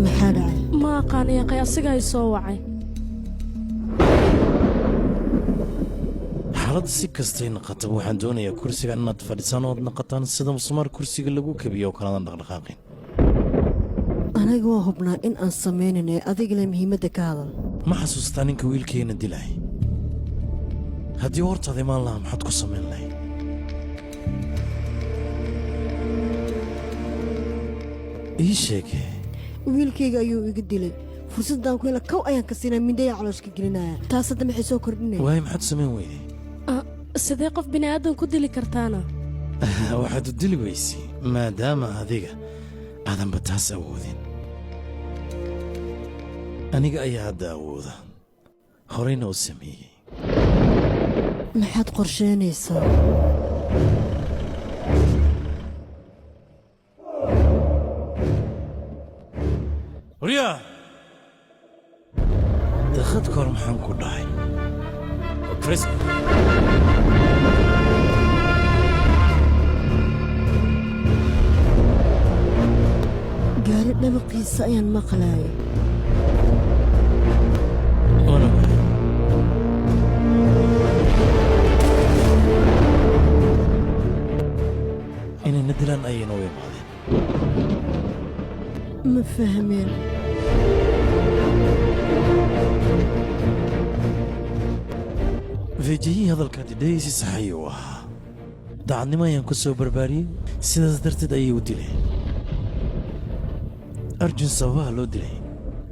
Maxaa dhacay? Ma aqaan yaqay, asigaa i soo wacay. Xaaladda si kastay naqataba, waxaan doonayaa kursiga inaad fadhisaan ood naqataan sida musmaar kursiga lagu kabiyo oo kaladan dhaqdhaqaaqin. Anaga waa hubnaa in aan samaynayna, adigale muhiimadda ka hadal. Ma xasuustaa ninka wiilkeenna dilay? Haddii hortaada imaan lahaa, maxaad ku samayn lahayd? Ii sheege. Wiilkayga ayuu iga dilay. Fursaddan ku hela kow ayaan ka siinaya, mindaya calooshka gelinaya. Taas hadda maxay soo kordhinaya? Waayo, maxaad samayn weyday? Sidee qof bini'aadan ku dili kartaana? Waxaad u dili weysay maadaama adiga aadanba taas awoodin. Aniga ayaa hadda awooda, horayna u sameeyey. Maxaad qorsheynaysaa? Waryaa, dakhadka hor maxaan ku dhahay? Chris. Gaari dhabaqiisa ayaan maqlaayay. Waan ogahay. Inayna dilaan ayayna u imaadeen. Ma fahmeen. Vijayihii hadalkaadi dhegaysi sax ayuu ahaa. Daacadnimo ayaan ku soo barbaariyey, sidaas darteed ayay u dileen Arjun. Sababaha loo dilay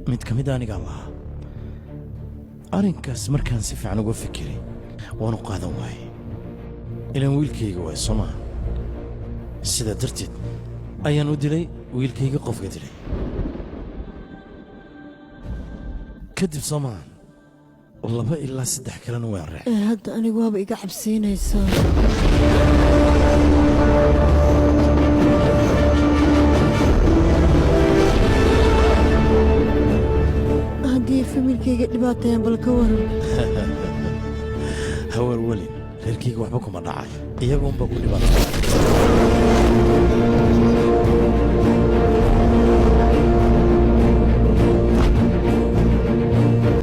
mid ka mid anigaa lahaa arrinkaas. Markaan si fiican uga fikiray, waanu qaadan waayey. Ilaan wiilkayga waay, soo maaha? Sidaa darteed ayaan u dilay wiilkayga qofka dilay kadib, soo maaha? Laba ilaa saddex kalena waan raacay. Ee hadda anigu waaba iga cabsiinaysaa. Haddii familkayga dhibaateeyaan, bal ka waran? Haweer welin, reerkayga waxba kuma dhacayo, iyaguunba ku dhibaatay.